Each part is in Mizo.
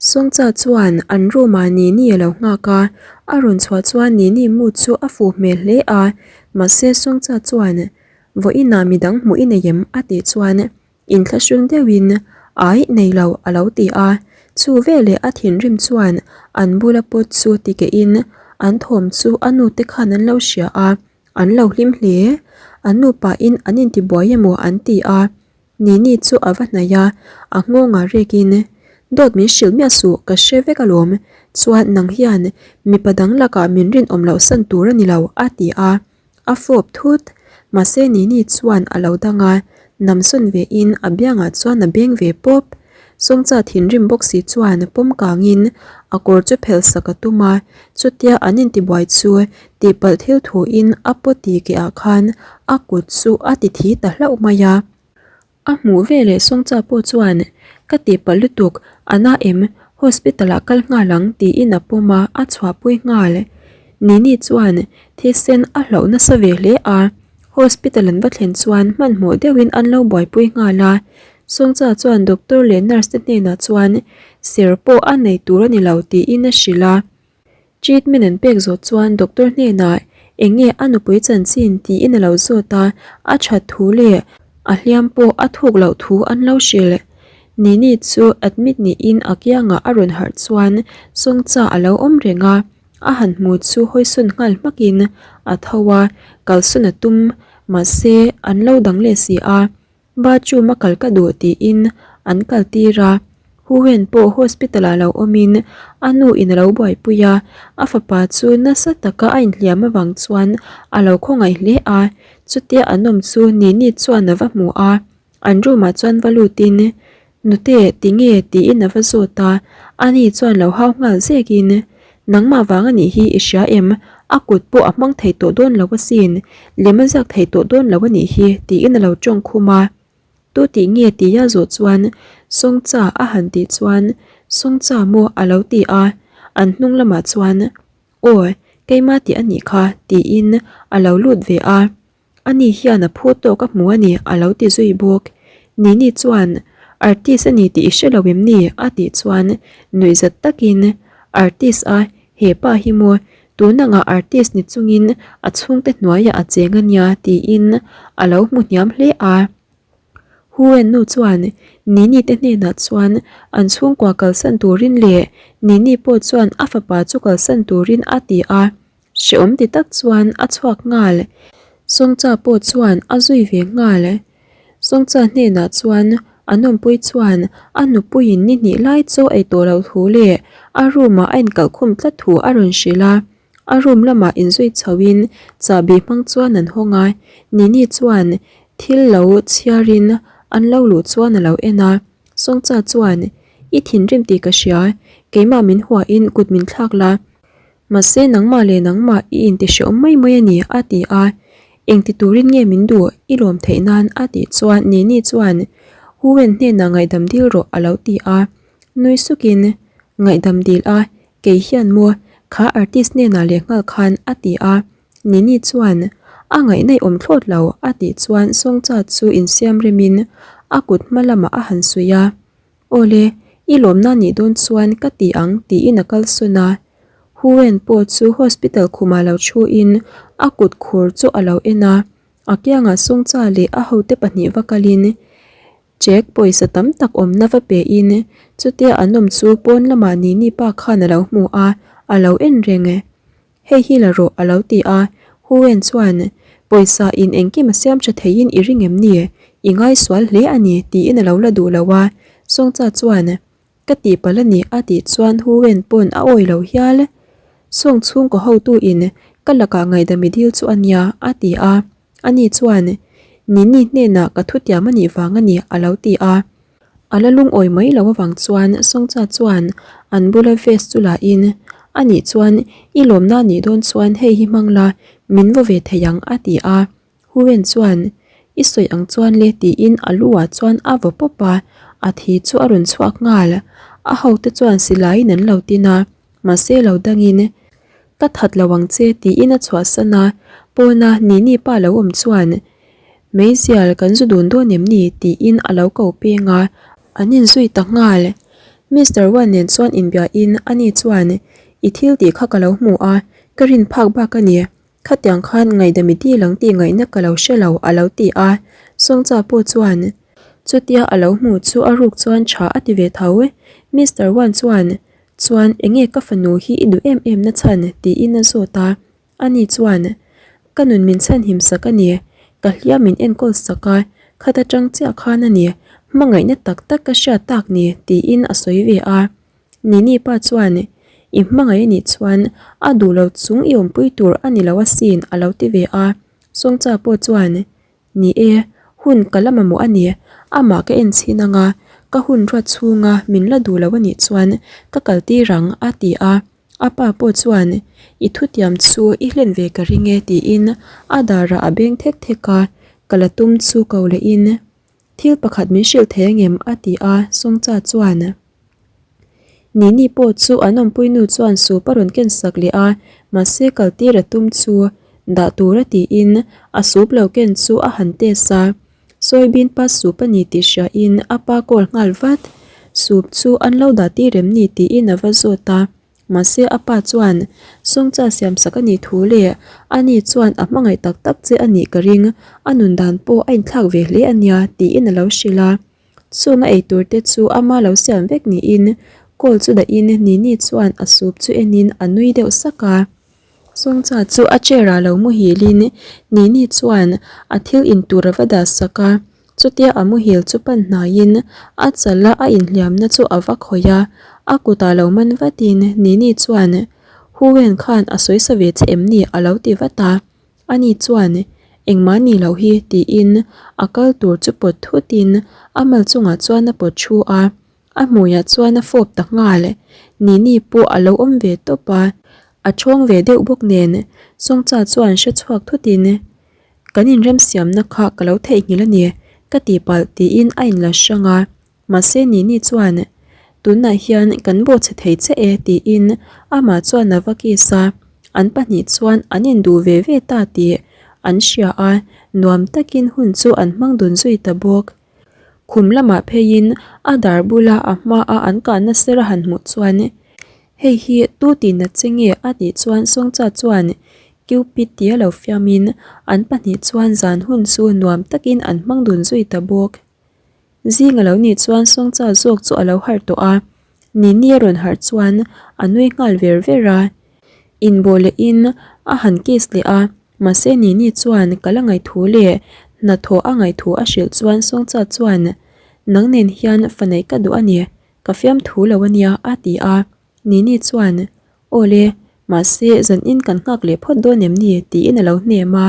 Sawngcha chuan an room ah Nini a lo nghak a, a rawn chhuah chuan Nini mood chu a fuh hmel hle a, mahse Sawngcha chuan Vawiinah midang hmuh i nei em? a tih chuan inthlahrung deuhin Aih nei lo a lo ti a, chu veleh a thinrim chuan an bula pot chu ti kehin an thawm chu a nute khan an lo hria a, an lo hlim hle. An nupain an intibuai emaw an ti a, Nini chu a va hnaih a, a nghawngah rekin, Dawt min hrilh miah suh, ka hre vek alawm. Chuan nang hian mipa dang lakah min rinawm loh san tur a ni lo, a ti a. A fawp thut. Mahse Nini chuan a lo dang a, namsawn vein a biangah chuan a beng ve pawp. Sawngcha thinrim bawk si chuan pawm kangin a kawr chu phelh sak a tum a, chutia an intibuai chu tihpalh thil thuin a pawti ke ah khan a kut chu a ti thi ta hlauh mai a. A hmuh veleh Sawngcha pawh chuan, Ka tihpalh lutuk, a na em, hospital ah kal nghal ang tiin a pawm a, a chhuahpui nghal. Nini chuan thisen a hlauh nasa ve hle a, hospital an va thlen chuan hmanhmawh deuhin an lo buaipui nghal a, Sawngcha chuan doctor leh nurse te hnenah chuan ser pawh a nei tur a ni lo tiin a hrilh a. Treatment an pek zawh chuan doctor hnenah eng nge a nupui chanchin tiin a lo zawt a, a that thu leh a hliam pawh a thuk loh thu an lo hrilh. Nini chu admit niin a kiangah a rawn harh chuan Sawngcha a lo awm reng a. A han hmu chu hawisawn nghal hmakin a tho a, kalsawn a tum mahse an lo dang leh si a, bathroom a kal ka duh tiin an kal tir a, Huwen pawh hospital ah lo awmin a nu in a lo buaipui a, a fapa chu nasa taka a inhliam avang chuan a lo khawngaih hle a, chutia an awm chu Nini chuan a va hmu a. An room ah chuan va lutin, Nute, tinge? tiin a va zawt a, ani chuan lo hau nghal zekin, Nangmah vang a nih hi i hria em? A kut pawh a hmang thei tawh dawn lo asin, lem a ziak thei tawh dawn lo a nih hi, tiin a lo tawng khum a. Tu tih nge tia zawh chuan Sawngcha a han tih chuan, Sawngcha maw? a lo ti a, an hnung lamah chuan, Aw, keimah tih a nih kha, tiin a lo lut ve a. Ani hian a phu tawk a hmu a ni a lo ti zui bawk. Nini chuan, Artist a ni tih i hre lo em ni? a tih chuan nuihzat takin, Artist a, he pa hi maw, tun angah artist ni chungin a chhungte hnuaiah a cheng a nia tiin a lo hmu hniam hle a. Huwen nu chuan Nini te hnenah chuan an chhungkua kalsan turin leh Nini pawh chuan a fapa chu kalsan turin a ti a. Hreawm ti tak chuan a chhuak nghal. Sawngcha pawh chuan a zui ve nghal. Sawngcha hnenah chuan a nawmpui chuan a nupuiin ni hnih lai chaw ei tawh loh thu leh a room ah a inkalh khum tlat thu a rawn hrilh a. A room lamah inzui chhoin chahbi hmang chuan an hawng a. Nini chuan thil lo chhiarin an lo luh chuan a lo en a. Sawngcha chuan, I thinrim tih ka hria, keimah min huahin kut min thlak la. Mahse nangmah leh nangmah i intihreawm mai mai a ni, a ti a. Engti turin nge min duh i lawm theih nan? a tih chuan Nini chuan Huwen hnenah ngaihdam dil rawh a lo ti a. Nui sukin, Ngaihdam dil a, kei hian maw kha artist hnenah leh nghal khan a ti a. Nini chuan, A ngaihnaih awm thlawt lo, a tih chuan Sawngcha chu insiam remin a kut hma lamah a han suih a. Awle, i lawmna nih dawn chuan ka ti ang tiin a kal sawn a. Huwen pawh chu hospital khumah lo thuin a kut khur chu a lo en a, a kiangah Sawngcha leh a hote pahnih va kalin check pawisa tam tak awmna va pein chutia an awm chu pawn lamah Nini pa khan a lo hmu a, a lo en reng. Hei hi la rawh a lo ti a, Huwen chuan, Pawisa in engkim a siam tha theiin i ring em ni? I ngaisual hle a ni tiin a lo la duh lo a, Sawngcha chuan, Ka tihpalh a ni a tih chuan Huwen pawn a awi lo hial. Sawng chhungkaw hotu in ka lakah ngaihdam i dil chu a nia a ti a, ani chuan, Nini hnenah ka thutiam a nih vang a ni a lo ti a. A la lungawi mai lo avang chuan Sawngcha chuan an bula vest chu la in, A nih chuan i lawmna nih dawn chuan hei hi hmang la, min vaw ve thei ang a ti a. Huwen chuan, I sawi ang chuan le tiin a lu ah chuan a vaw pawp a, a thi chu a rawn chhuak nghal. A hote chuan silaiin an lo tin a, mahse lo dangin, Ka that lo ang che tiin a chhuahsan a, pawna Nini pa lo awm chuan, Meizial kan zu dun dawn em ni? tiin a lo ko peng a, an inzui ta nghal. Mister Wan nen chuan inbia in ani chuan i thil tih kha ka lo hmu a, ka rin phak bak a ni. Khatiang khan ngaihdam i dil ang tih ngaihna ka lo hre lo a lo ti a. Sawngcha pawh chuan chutia a lo hmu chu a ruk chuan tha a ti ve tho. Mister Wan chuan chuan enge ka fanu hi i duh em em na chhan tiin a zawt a. Ani chuan, Ka nun min chhanhim sak a ni, ka hliam min enkawl sak a, khat atang chiah khan a ni, hmangaihna tak tak ka hriat tak ni, tiin a sawi ve a. Nini pa chuan, I hmangaih a nih chuan a duh lo chung i awmpui tur a ni lo asin, a lo ti ve a. Sawngcha pawh chuan, Ni e, hun ka la mamawh a ni, amah ka en chhin anga, ka hun ruat chhunga min la duh lo a nih chuan ka kaltir ang, a ti a. A pa pawh chuan, I thutiam chu i hlen ve ka ring e tiin a darah a beng thek thek a, ka la tum chu ko lehin, Thil pakhat min hrilh thei angem? a ti a, Sawngcha chuan, Nini pawh chu an awmpui nu chuan soup a rawn ken sak leh a, mahse kaltir a tum chu dah tur a tiin a soup lo ken chu a han test a. Soybean pa soup a ni tih hriain a pa call nghal vat. Soup chu an lo dah tir em ni tiin a va zawt a. Mahse a pa chuan Sawngcha siam sak a nih thu leh ani chuan a hmangaih tak tak che a nih ka ring, a nun dan pawh a inthlak ve hle a nia tiin a lo hrilh a. Chung a eitur te chu ama lo siam vek niin call chu dahin Nini chuan a soup chu enin a nui deuh sak a. Sawngcha chu a chair ah lo muhilin Nini chuan a thil in tur a va dah sak a, chutia a muhil chu pan hnaiin a chal a a inhliamna chu a va khawih a, a kutah lo man vatin Nini chuan Huwen khan a sawi sa ve che em ni a lo ti vat a, ani chuan engmah ni loh hi tiin a kal tur chu pawt thutin a mal chungah chuan a pawt thu a. A hmuiah chuan a fawp ta nghal. Nini pawh a lo awm ve tawp a, a thawng ve deuh bawk nen Sawngcha chuan hre chhuak thutin, Kan inremsiamna kha ka lo theihnghilh a ni, ka tihpalh tiin a inla hrang a. Mahse Nini chuan, Tunah hian kan bawhchhe thei che e tiin amah chuan a va kiss a, an pahnih chuan an induh ve ve ta tih an hria a, nuam takin hun chu an hmang dun zui ta bawk. Khum lamah pheiin a dar bula a hmaa an kahna ser a han hmuh chuan hei hi tu tihna che nge a tih chuan Sawngcha chuan Cupid tia lo fiamin an pahnih chuan zan hun chu nuam takin an hmang dun zui ta bawk. Zing a lo nih chuan Sawngcha zawk chu a lo harh tawh a, Nini a rawn harh chuan a nui nghal ver ver a, inbawh lehin a han kiss leh a. Mahse Nini chuan ka la ngaihthu leh hnathawh a ngaihthu a hrilh chuan Sawngcha chuan Nang nen hian fa neih ka duh a ni, ka fiamthu lo a nia a ti a. Nini chuan Aw le, mahse zanin kan nghak leh phawt dawn em ni tiin a lo hnem a.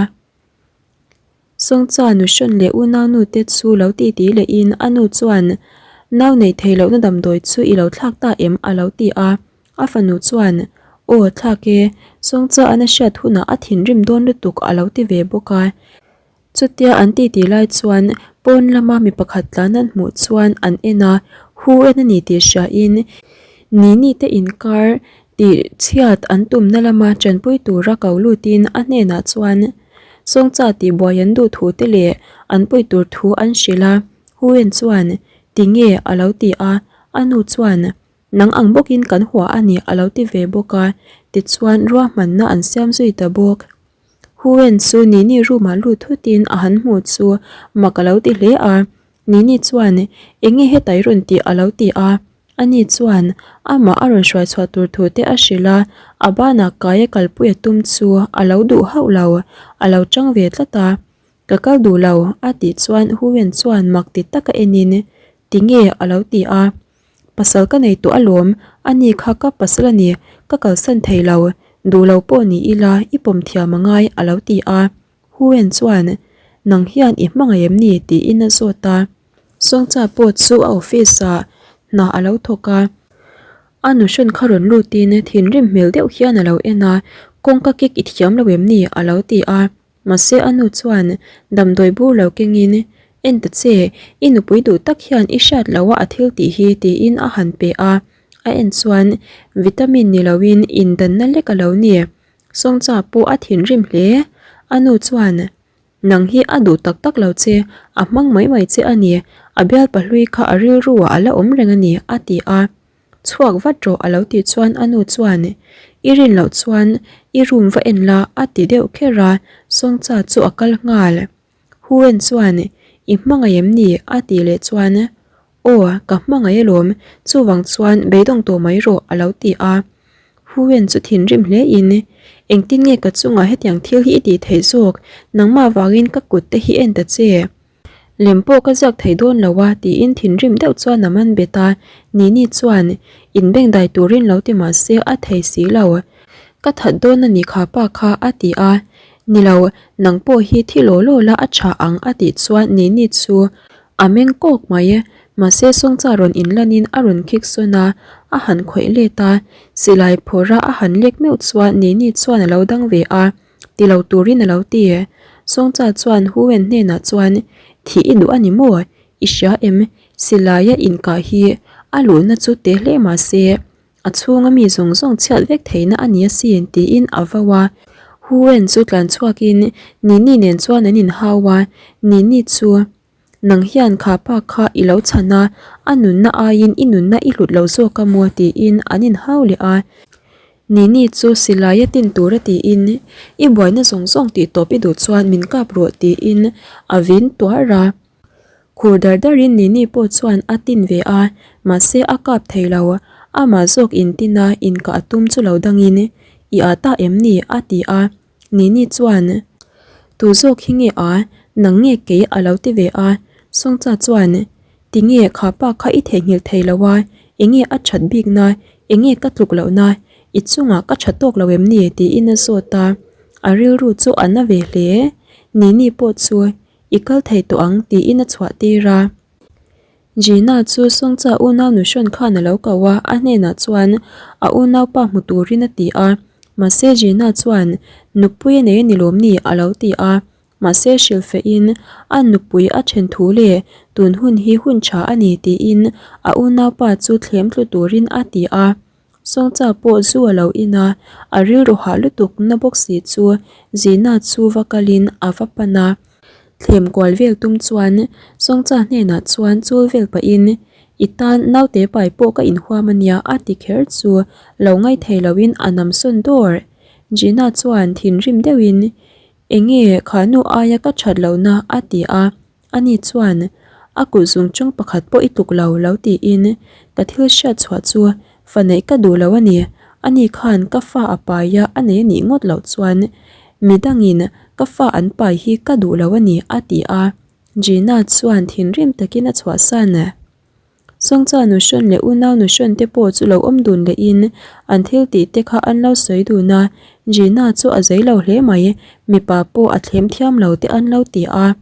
Sawngcha nuhrawn leh unaunu te chu lo titi lehin a nu chuan Nau neih theih lohna damdawi chu i lo thlak ta em? a lo ti a. A fanu chuan Aw thlak e, Sawngcha an a hriat hunah a thinrim dawn lutuk a lo ti ve bawk a. Chutia an titi lai chuan pawn lama mi pakhat tlan an hmuh chuan an en a, hu en a ni tih hriain Nini te inkar tih chhiat an tumna lama tanpui tura ko lutin a hnenah chuan Sawngcha tihbuai an duh thu te leh an pawi tur thu an hrilh a, Hu-en chuan, Tinge? a lo ti a, a nu chuan, Nang ang bawkin kan hua a ni a lo ti ve bawk a, tichuan ruahmanna an siam zui ta bawk. Hu-en chu Nini room-ah lut thutin a han hmuh chu mak a lo ti hle a, Nini chuan, Enge hetai rawn tih a lo ti a. Ani chuan amah a rawn hruai chhuah tur thu te a hrilh a, a banah kai a kalpui a tum chu a lo duh hauh lo, a lo chang ve tlat a. Ka kal duh lo, a tih chuan Huwen chuan mak ti taka enin, Tinge? a lo ti a. Pasal ka nei tawh alawm, ani kha ka pasal a ni, ka kalsan thei lo, duh lo pawh ni ila i pawm thiam a ngai, a lo ti a. Huwen chuan, Nang hian i hmangaih em ni? tiin a zawt a. Sawngcha pawh chu a office ah hna a lo thawk a. A nuhrawn kha rawn lutin thinrim hmel deuh hian a lo en a, Kawngka kik i thiam lo em ni? a lo ti a. Mahse a nu chuan damdawi bur lo kengin, En ta che, i nupui duh tak hian i hriat loh a a thil tih hi tiin a han pe a. A en chuan vitamin ni loin indanna lek a lo ni. Sawngcha pawh a thinrim hle. A nu chuan, Nang hi a duh tak tak lo che, a hmang mai mai che a ni, a bialpa hlui kha a rilru ah a la awm reng a ni, a ti a. Chhuak vat rawh a lo tih chuan a nu chuan, I rin loh chuan i room va en la a ti deuh kher a, Songcha chu a kal nghal. Huwen chuan, I hmangaih em ni? a tih leh chuan, Aw, ka hmangaih alawm, chuvang chuan beidawng tawh mai rawh a lo ti a. Huwen chu thinrim hle in, Engtin nge ka chungah hetiang thil hi i tih theih zawk? Nangmah vangin ka kut te hi en ta che. Lem pawh ka ziak thei dawn lo a tiin thinrim deuh chuan a man bet a, Nini chuan inbengdai turin lo ti mah se a thei si lo. Ka that dawn a ni kha pa kha a ti a, Ni lo, nang pawh hi thi law law la a tha ang a tih chuan Nini chu a meng kawk mai. Mahse Sawngcha rawn inlanin a rawn khik sawn a, a han khawih let a, silai phawrh a a han lek meuh chuan Nini chuan a lo dang ve a. Ti lo turin a lo ti. Sawngcha chuan Huwen hnenah chuan, Thih i duh a ni maw? I hria em? Silaia inkah hi a luhna chu te hle mah se, a chhunga mi zawng zawng chhiat vek theihna a ni asin tiin a vau a. Huwen chu tlan chhuakin Nini nen chuan an inhau a, Nini chu Nang hian kha pa kha i lo chhan a, a nunna aiin i nunna i hlut lo zawk a maw tiin an inhau leh a. Nini chu silai a tin tur a tiin, I buaina zawng zawng tih tawp i duh chuan min kap rawh tiin a vin tuar a. Khur dar darin Nini pawh chuan a tin ve a, mahse a kap thei lo. Amah zawk intin a, inkah a tum chu lo dangin, I ah ta em ni? a ti a. Nini chuan, Tu zawk hi nge a, nang nge kei a lo ti ve a. Songcha chuan, Ti nge kha pa kha i theihnghilh thei lo a, enge a that bik na, enge ka tluk loh na, i chungah ka tha tawk lo em ni tiin a zawt a. A rilru chu a na ve hle. Nini pawh chu, I kal thei tawh ang tiin a chhuah tir a. Gina chu Songcha unau nuhrawn khan a lo ko a, a hnenah chuan a unaupa hmu turin a ti a. Mahse Gina chuan, Nupui a nei a ni lawm ni? a lo ti a. Mahse hrilhfehin a nupui a then thu leh tun hun hi hun tha a ni tiin a unaupa chu thlem tlu turin a ti a. Songcha pawh zu a lo in a, a rilru hah lutuk na bawk si chu Zina chu va kalin a va pan a. Thlem kual vel tum chuan Songcha hnenah chuan chul vel pahin, I tan naute pai pawh ka inhuam a nia a ti kher chu lo ngaithei loin a nam sawn dawr. Gina chuan thinrim deuhin, Enge kha nu aia ka that lohna a ti a. Ani chuan, A kut zung chawng pakhat pawh i tluk lo lo tiin ka thil hriat chhuah chu fa neih ka duh lo a ni. Ani khan ka fa a pai a, a nei a nih ngawt loh chuan midangin ka fa an pai hi ka duh lo a ni, a ti a. Gina chuan thinrim takin a chhuahsan. Sawngcha nuhrawn leh unau nuhrawn te pawh chu lo awm dun lehin an thil tih te kha an lo sawi dun a, Gina chu a zei lo hle mai, mipa pawh a thlem thiam lo te an lo ti a.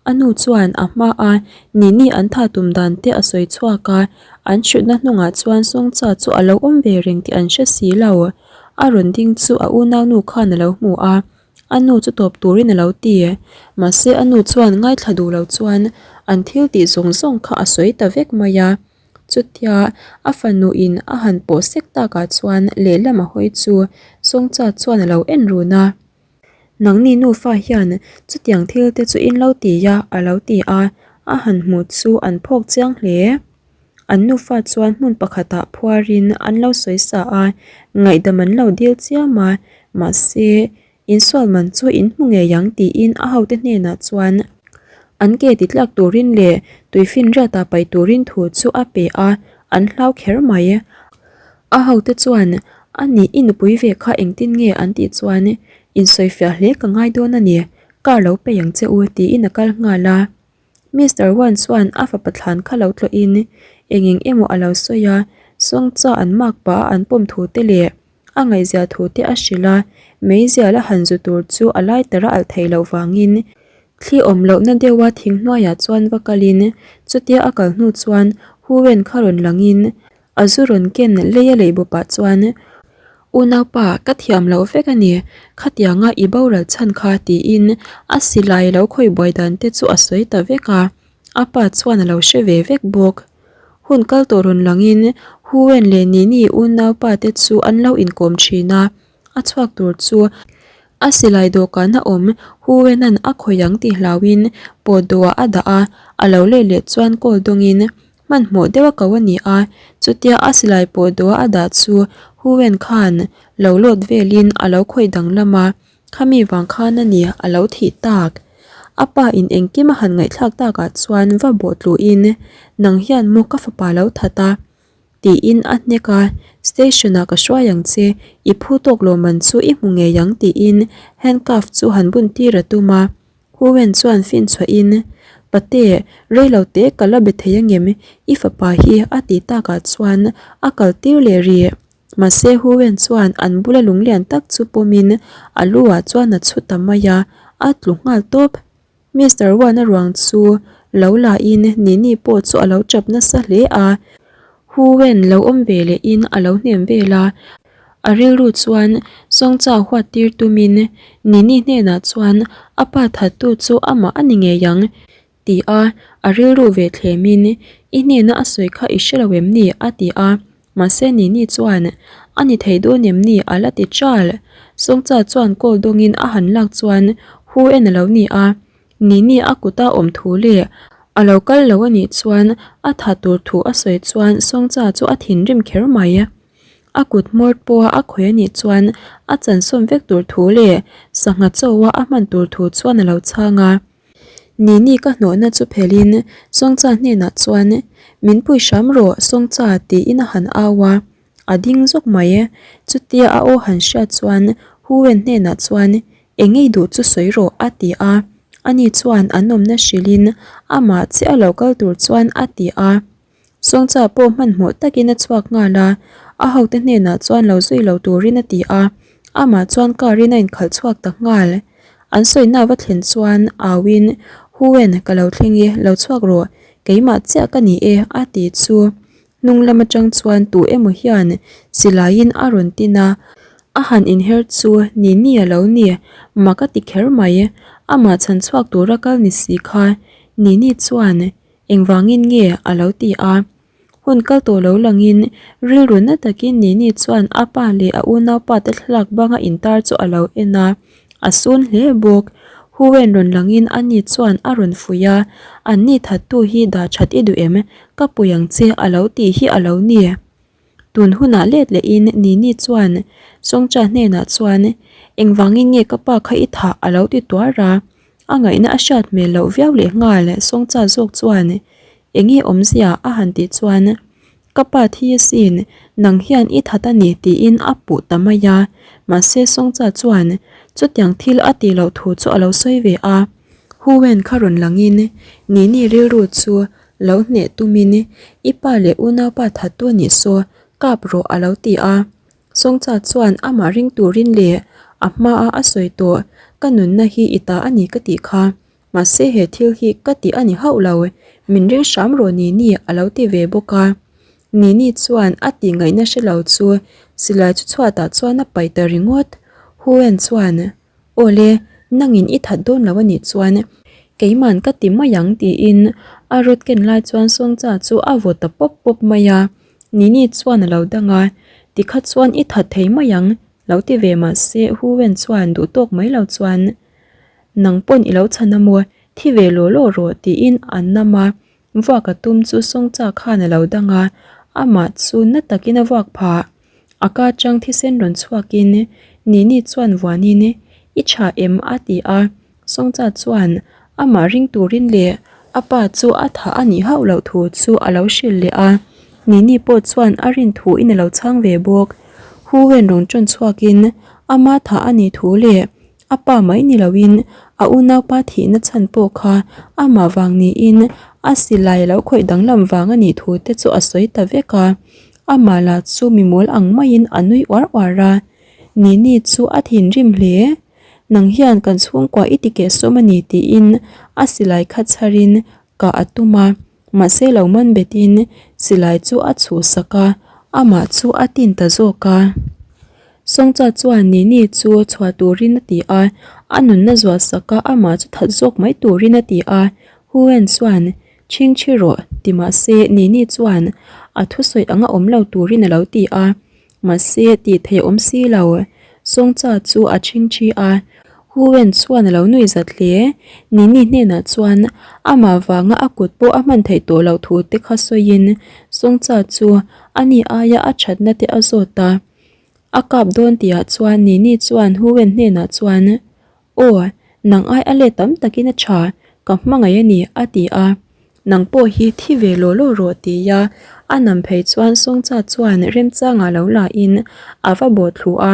A nu chuan a hma a Nini an tha tum dan te a sawi chhuak a, an hrutna hnungah chuan Sawngcha chu a lo awm ve reng tih an hre si lo. A rawn ding chu a unaunu khan a lo hmu a, A nu chu tawp turin a lo ti. Mahse a nu chuan ngaithla duh lo chuan an thil tih zawng zawng kha a sawi ta vek mai a. Chutia a fanu in a han pawh sek takah chuan lehlam a hawi chu Sawngcha chuan a lo en run a. Nangni nufa hian chutiang thil te chu in lo ti a a lo ti a, a han hmuh chu an phawk chiang hle. An nufa chuan hmun pakhatah phuarin an lo sawi sa a, ngaihdam an lo dil chiam a, mahse insual man chu in hmu ngei ang tiin a hote hnenah chuan an ke ti tlak turin leh tuifinriatah paih turin thu chu a pe a, an hlau kher mai. A hote chuan a nih i nupui ve kha engtin nge an tih chuan insawifiah hle ka ngai dawn a ni, car lo pei ang che u tiin a kal nghal a. Mister Wan chuan a fapa thlan kha lo tlawhin eng eng emaw a lo sawi a, Sawngcha an mak pah a an pawm thu te leh a ngaihzia thu te a hrilh a, meizial a han zu tur chu a lai tar a alh theih loh vangin thli awm lohna deuha thing hnuaiah chuan va kalin chutia a kal hnu chuan Huwen kha rawn langin A zu rawn ken lei a lei bawpah chuan, Unaupa, ka thiam loh vek a ni, khatianga i boral chhan kha tiin a silai lo khawih buai dan te chu a sawi ta vek a, a pa chuan a lo hre ve vek bawk. Hun kal tawh rawn langin Huwen leh Nini unaupa te chu an lo inkawm thin a, a chhuak tur chu a silai dawhkan a awm Huwenan a khawih ang tih hlauhin pawt dawhah a dah a, a lo let leh chuan call dawngin. Hmanhmawh deuh a ko a ni a, chutia a silai pawh dawh a dah chu Huwen khan lo lawt velin a lo khawih danglam a, khami vang khan a ni a lo thih tak. A pa in engkim a han ngaihthlak takah chuan va bawh tluhin, Nang hian maw ka fapa lo that a? Tiin a hnek a, Station ah ka hruai ang che, i phu tawk lo man chu i hmu ngei ang tiin handcuff chu han bun tir a tum a. Huwen chuan fin chhuahin, Pate, rei lo te ka la be thei angem, i fapa hi a tih takah chuan a kal tir leh rih. Mahse Huwen chuan an bula lunglian tak chu pawmin a lu ah chuan a chhu ta mai a, a tlu nghal tawp. Mister Wan-a ruang chu lo la in Nini pawh chu a lo tap nasa hle a, Hu Wen lo awm ve leh in a lo hnem vel a, a rilru chuan Songcha huat tir tum in Nini hnenah chuan a pa thattu chu amah a ni ngei ang ti a, a rilru ve thlem in i hnena a sawi kha i hre lo em ni a ti a. Mahse Nini chuan, A ni thei dawn em ni? a la ti chal. Sawngcha chuan call dawngin a han lak chuan hu en a lo ni a. Nini a kuta awm thu leh a lo kal lo a nih chuan a tha tur thu a sawi chuan Sawngcha chu a thinrim kher mai. A kut hmawr pawha a khawih a nih chuan a chansawm vek tur thu leh sangha chaw a a hman tur thu chuan a lo chhang a. Nini ka hnawhna chu phelhin Sawngcha hnenah chuan, Min pui hram rawh Sawngcha tiin a han au a, a ding zawk mai. Chutia a aw han hriat chuan Huwen hnenah chuan, Eng ngei duh chu sawi rawh a ti a. Ani chuan an awmna hrilhin amah chiah lo kal tur chuan a ti a. Sawngcha pawh hmanhmawh takin a chhuak nghal a, a hote hnenah chuan lo zui lo turin a ti a, amah chuan car in a inkhalh chhuak ta nghal. An sawina va thlen chuan auin, Huwen, ka lo thleng i, lo chhuak rawh, keimah chiah ka ni e, a ti chu. Hnung lam atang chuan tu emaw hian silaiin a rawn tin a, a han inher chu ni ni a lo ni, mak a ti kher mai. Amah chhan chhuak tura kal ni si kha, Nini chuan Engvangin nge? a lo ti a. Hun kal tawh lo langin rilru na takin Nini chuan a pa leh a unaupa te thlalak banga intar chu a lo en a, a sun hle bawk. Huwen rawn langin ani chuan a rawn fuih a, Anni thattu hi dah that i duh em? Ka pui ang che a lo tih hi a lo ni. Tun hunah let lehin Nini chuan Songcha hnenah chuan, Engvangin nge ka pa kha i thah? a lo ti tuar a. A ngaihna a hriat hmel loh viau leh nghal Songcha zawk chuan, Enge awmzia? a han tih chuan, Ka pa thi asin, nang hian i that a ni tiin a puh ta mai a. Mahse Songcha chuan chutiang thil a tih loh thu chu a lo sawi ve a. Huwen kha rawn langin Nini rilru chu Lo hneh tumin i pa leh unaupa thattu a nih saw kap rawh a lo ti a. Sawngcha chuan amah ring turin leh a hmaa a sawi tawh ka nunna hi i ta a ni ka tih kha. Mahse he thil hi ka tih a ni hauh lo, min ring hram rawh Nini a lo ti ve bawk a. Nini chuan a tih ngaihna hre lo chu silai chu chhuatah chuan a paih ta ringawt. Huwen chuan Awle, nangin i that dawn lo a nih chuan keiman ka ti mai ang tiin a rawt ken lai chuan Sawngcha chu a vaw ta pawp pawp mai a, Nini chuan a lo dang a, tikha chuan i that thei mai ang lo ti ve mah se Huwen chuan duh tawk mai lo chuan nang pawn i lo chhan a maw, thi ve law law rawh tiin an nam a, vuak a tum chu Sawngcha khan a lo dang a, amah chu na takin a vuak phah. A ka chang thisen rawn chhuakin Nini chuan vuanin I tha em? a ti a, Sawngcha chuan amah ring turin leh a pa chu a thah a nih hauh loh thu chu a lo hrilh leh a, Nini pawh chuan a rin thu in a lo chhang ve bawk. Hu Wen rawn ṭawn chhuakin ama thah a nih thu leh A pa mai ni loin a unaupa thihna chhan pawh kha amah vang niin a silai a lo khawih danglam vang a nih thu te chu a sawi ta vek a. Amah lah chu mi mawl ang maiin a nui uar uar a. Nini chu a thinrim hle. Nang hian kan chhungkua i ti kehsawm a ni tiin a silai kha chharin kah a tum a. Mahse lo man betin silai chu a chhuhsak a, amah chu a tin ta zawk a. Sawngcha chuan Nini chu chhuah turin a ti a, a nunna zuahsak a amah chu that zawk mai turin a ti a. Huwen chuan, Chhingchhi rawh, ti mahse Nini chuan a thusawi anga awm lo turin a lo ti a. Mahse tih theih awm si lo. Sawngcha chu a chhingchhi a. Hu Wen chuan a lo nuih zat hle. Nini hnenah chuan amah vanga a kut pawh a hman theih tawh loh thu te kha sawiin Songcha chu ani aia a thatna te a zawt a. A kap dawn tihah chuan Nini chuan Hu Wen hnenah chuan, Aw, nang ai a let tam takin a tha, ka hmangaih a ni, a ti a. Nang pawh hi thi ve law law rawh tia a nam phei chuan Songcha chuan remchangah lo la in a va bawh thlu a.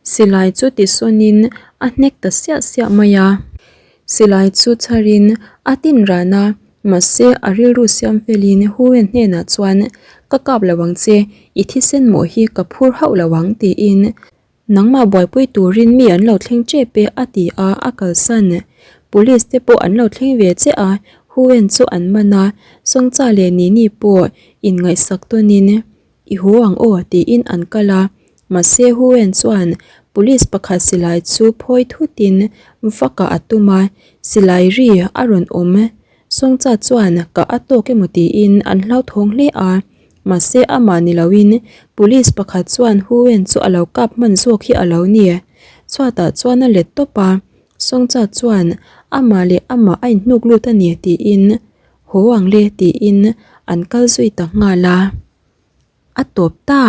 Silai chu tisawnin a hnek ta siah siah mai a. Silai chu chharin a tin ran a, mahse a rilru siam felin Huwen hnenah chuan, Ka kap lo ang che, i thisen mawh hi ka phur hauh lo ang tiin Nangmah buaipui turin mi an lo thleng tep e a ti a, a kalsan. Police te pawh an lo thleng ve che a, Huwen chu an man a, Songcha leh Nini pawh inngaihsak tawnin I haw ang aw tiin an kal a, mahse Huwen chuan police pakhat silai chu phawi thutin vakah a tum a, silai ri a rawn awm. Songcha chuan ka a tawk emaw tiin an hlauthawng hle a, mahse amah ni loin police pakhat chuan Huwen chu a lo kap hman zawk hi a lo ni. Chhuatah chuan a let tawp a, Songcha chuan amah leh amah a inhnuk lut a ni tiin Haw ang le tiin an kal zui ta nghal a, a tawp ta.